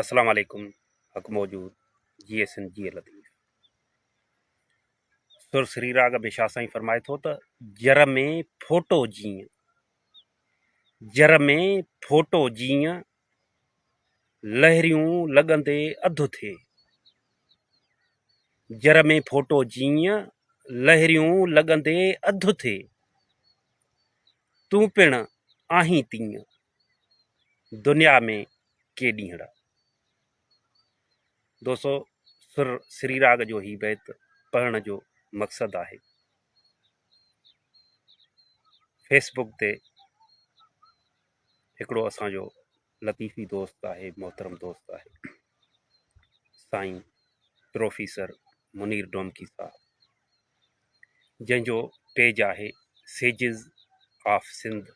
السلام عليڪم حق موجود جيئي سنڌ جيئي لطيف سر سري راڳ ۾ شاھ سائين فرمائي ٿو ته جر ۾ ڦوٽو جيئن جر ۾ ڦوٽو جيئن لهريون لڳندي اڌ ٿئي جر ۾ ڦوٽو جيئن لهريون لڳندي اڌ ٿئي تون پڻ آهين تيئن دنيا ۾ ڪي ڏينهڙا. دوستو سر سري راڳ جو هي بيت پڙهڻ جو مقصد آهي فيس بڪ تي هڪڙو اسان جو لطيفي دوست آهي محترم دوست آهي سائين پروفيسر منير ڊومڪي صاحب جنهن جو پيج آهي سيجز آف سنڌ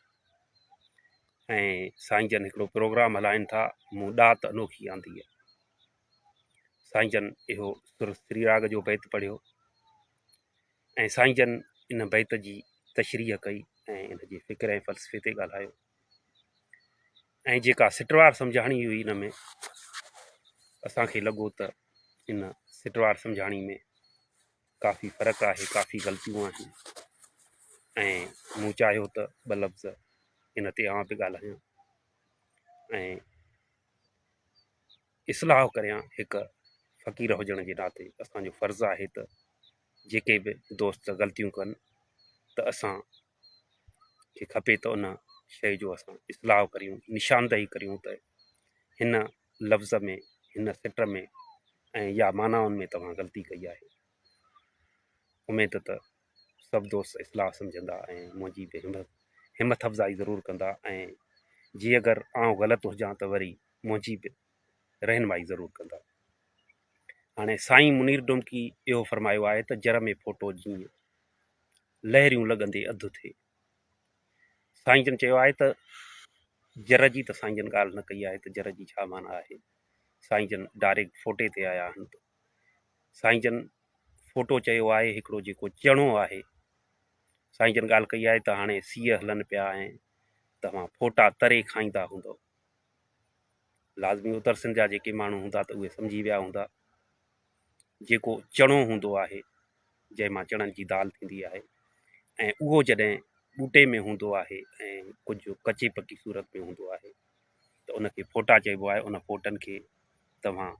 ۽ سائين جن هڪڙو پروگرام هلائن ٿا مون ڏات انوکي آندي آهي سائين جن اهو سر سري راڳ جو بيت پڙهيو ۽ سائين جن ان بيت جي تشريح ڪئي ۽ ان جي فڪر ۽ فلسفي تي ڳالهايو ۽ جيڪا سٽوار سمجهاڻي هئي ان ۾ اسانکي لڳو ته ان سٽوار سمجهاڻي ۾ ڪافي فرق آهي ڪافي غلطيون آهن ۽ مون چاهيو ته ٻه لفظ ان تي آئون به ڳالهايان ۽ اصلاح ڪريان هڪ فقير هجڻ جي ناتي اسانجو فرض آهي ته جيڪي به دوست غلطيون ڪن ته اسان کي کپي ته ان شيء جو اسان اصلاح ڪريون نشاندهي ڪريون ته هن لفظ ۾ هن سٽ ۾ ۽ يا معنائن ۾ توهان غلطي ڪئي آهي. اميد ته سڀ دوست اصلاح سمجهندا ۽ منهنجي به همت همٿ افزائي ضرور ڪندا ۽ جي اگر آئون غلط هجان ته وري منهنجي به رهنمائي ضرور ڪندا. هاڻي سائين منير ڊومڪي اهو فرمايو آهي ته جر ۾ ڦوٽو جيئن لهريون لڳندي اڌ ٿئي. سائين جن چيو آهي ته جر جي ته سائين جن ڳالهه نه ڪئي آهي ته جر جي ڇا معنيٰ آهي. سائين جن ڊائريڪٽ فوٽي تي آيا آهن ته سائين جن فوٽو چيو آهي هڪڙو جيڪو چڻو آهي سائين جن ڳالهه ڪئي آهي ته هاڻي سيء هلن پيا ۽ توهان فوٽا تري کائيندا هوندؤ لازمي اتر سنڌ جا جيڪي ماڻهو هوندا ته اهي سمجهي ويا هوندا جيڪو چڻو هوندو آهي جنهن مان چڻن جي دال ٿيندي آهي ۽ اهو جڏهن ٻوٽي ۾ هوندو آهي ۽ ڪجهه ڪچي پڪي صورت ۾ هوندو آهي ته ان کي ڦوٽا چئبو آهي ان ڦوٽن کي توهان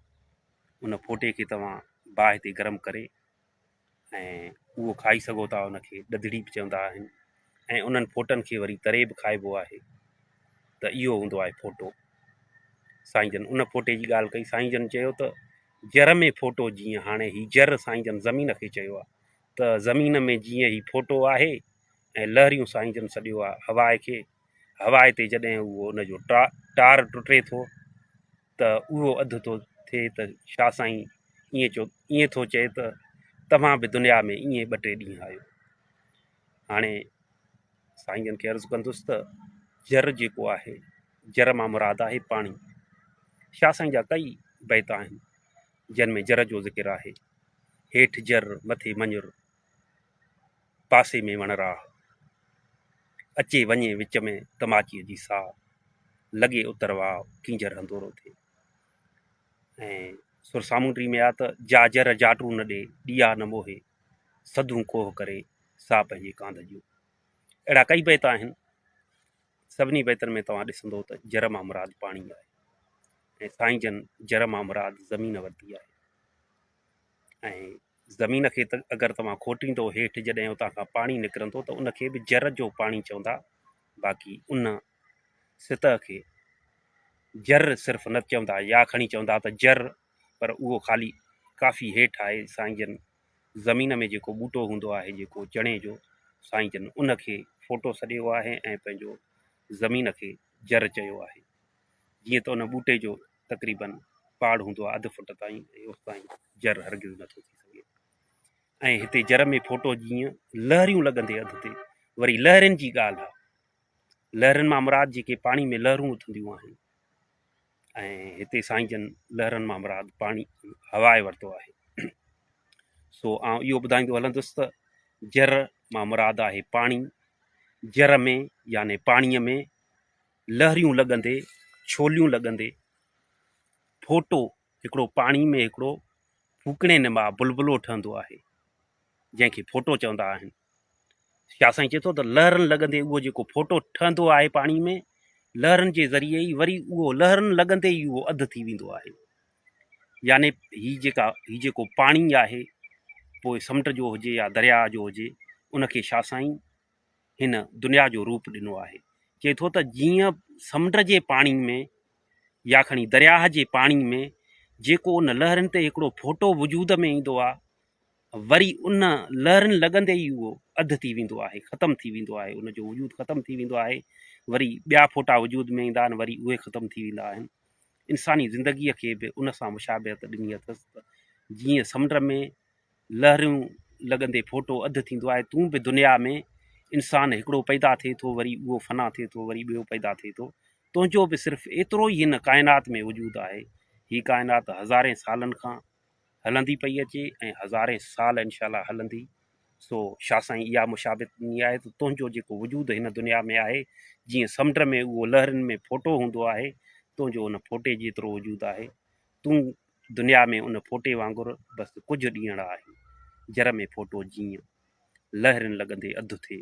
ان ڦوٽي کي توهان باهه تي گرم ڪري ۽ اهو کائي سگهو ٿا ان کي ڏڌڙي به چوندا آهن ۽ انهن ڦوٽن کي وري تري به کائبو آهي ته اهو هوندو آهي ڦوٽو سائين جن ان ڦوٽي جي ڳالهه ڪئي سائين جن چيو ته جر ۾ ڦوٽو جيئن هاڻي هي جر سائين جن زمين کي چيو آهي ته زمين ۾ جيئن هي ڦوٽو آهي ۽ لهريون سائين جن سڏيو آهي هواء کي هواء تي جڏهن اهو ان جو ٽار ٽٽي ٿو ته اهو اڌ ٿو ٿئي ته شاهه سائين ائين چو ائين ٿو چئي ته توهان به دنيا ۾ ائين ٻه ٽي ڏينهن آهيو. هاڻي سائين جن کي عرض ڪندس ته جر جيڪو آهي جر مان مراد آهي پاڻي. شاهه سائين جا ڪئي بيت آهن جن ۾ جر جو ذڪر آهي. هيٺ جر مٿي مڃر پاسي ۾ وڻراهه. اچي وڃي وچ ۾ تماچيء جي ساء، لڳي اتر واء، ڪينجهر هندورو ٿئي. ۽ سر سامونڊي ۾ آ ته جا جر جاٽون نه ڏي، ڏيئا نه موهي، سڌون ڪوهه ڪري، سا پنهنجي ڪانڌ جون. اهڙا ڪئي بيت آهن. سڀني بيتن ۾ توهان ڏسندو ته جر مان مراد پاڻي آهي ۽ سائين جن جر مان مراد زمين ورتي آهي ۽ زمين کي ته اگر توهان کوٽيندو هيٺ جڏهن اتان کان پاڻي نڪرندو ته ان کي به جر جو پاڻي چوندا باقي ان سطح کي جر صرف نه چوندا يا کڻي چوندا ته جر پر اهو خالي ڪافي هيٺ آهي سائين جن زمين ۾ جيڪو ٻوٽو هوندو آهي جيڪو چڻي جو سائين جن ان کي ڦوٽو سڏيو آهي ۽ پنهنجو زمين کي جر چيو آهي جيئن ته ان ٻوٽي جو تقريبن پاڙ هوندو آهي اڌ فٽ تائين ۽ اوستائين جر هرگز نٿو ٿي سگهي ۽ هتي جر ۾ ڦوٽو جيئن لهريون لڳندي اڌ تي وري لهرين جي ڳالهه آهي لهرين مان مراد جيڪي پاڻي ۾ لهرون اٿنديون آهن ۽ هتي سائين جن لهرن مان مراد پاڻي هوا ورتو آهي سو آئون اهو ٻڌائيندو هلندس ته جر مان مراد آهي پاڻي جر ۾ يعني پاڻيء ۾ لهريون لڳندي، ڇوليون لڳندي، ڦوٽو هڪڙو پاڻي ۾ هڪڙو ڦوڪڻي نما بلبلو ٺهندو آهي، جنهن کي ڦوٽو چوندا آهن. شاهه سائين چئي ٿو ته لهرن لڳندي اهو جيڪو ڦوٽو ٺهندو آهي پاڻي ۾ لهرن جي ذريعي ئي وري اهو لهرن لڳندي ئي اهو اڌ ٿي ويندو آهي. يعني هي جيڪا هي جيڪو پاڻي آهي پوء سمنڊ جو هجي يا درياء جو هجي ان کي شاهه سائين هن دنيا جو روپ ڏنو آهي. چئي ٿو ته جيئن سمنڊ جي پاڻي ۾ يا کڻي درياهه جي پاڻي ۾ جيڪو ان لهرن تي هڪڙو ڦوٽو وجود ۾ ايندو آهي وري ان لهرن لڳندي ئي اهو اڌ ٿي ويندو آهي، ختم ٿي ويندو آهي، ان جو وجود ختم ٿي ويندو آهي، وري ٻيا ڦوٽا وجود ۾ ايندا آهن، وري اهي ختم ٿي ويندا آهن. انساني زندگيء کي به ان سان مشابهت ڏني اٿس ته جيئن سمنڊ ۾ لهريون لڳندي ڦوٽو اڌ ٿيندو آهي، تون به دنيا ۾ انسان هڪڙو پيدا ٿئي ٿو، وري اهو فنا ٿئي ٿو، وري ٻيو پيدا ٿئي ٿو، تنهنجو به صرف ايترو ئي هن ڪائنات ۾ وجود آهي. هي ڪائنات هزارين سالن کان هلندي پئي اچي ۽ هزارين سال انشاء الله هلندي. سو شاهه سائين اها مشابهت ڏني آهي ته تنهنجو جيڪو وجود هن دنيا ۾ آهي، جيئن سمنڊ ۾ اهو لهرين ۾ ڦوٽو هوندو آهي، تنهنجو ان ڦوٽي جيترو وجود آهي. تون دنيا ۾ ان ڦوٽي وانگر بس ڪجهه ڏينهڙا آهين. جر ۾ ڦوٽو جيئن لهرين لڳندي اڌ ٿئي،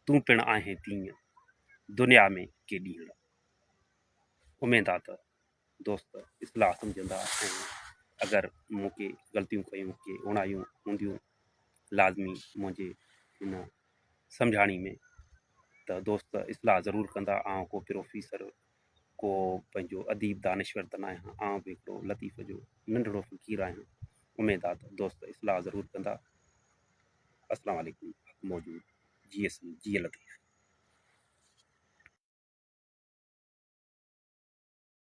تون پڻ آهين تيئن دنيا ۾ ڪي ڏينهڙا. اميد آ ته دوست اصلاح سمجهندا ۽ اگر مون ڪي غلطيون ڪيون ڪي اوڻايون هونديون لازمي منهنجي هن سمجهاڻي ۾ ته دوست اصلاح ضرور ڪندا. آئون ڪو پروفيسر ڪو پنهنجو اديب دانشور ته ناهيان، آئون به هڪڙو لطيف جو ننڍڙو فقير آهيان. اميد آ ته دوست اصلاح ضرور ڪندا. السلام عليڪم حق موجود جيئي سنڌ جيئي لطيف.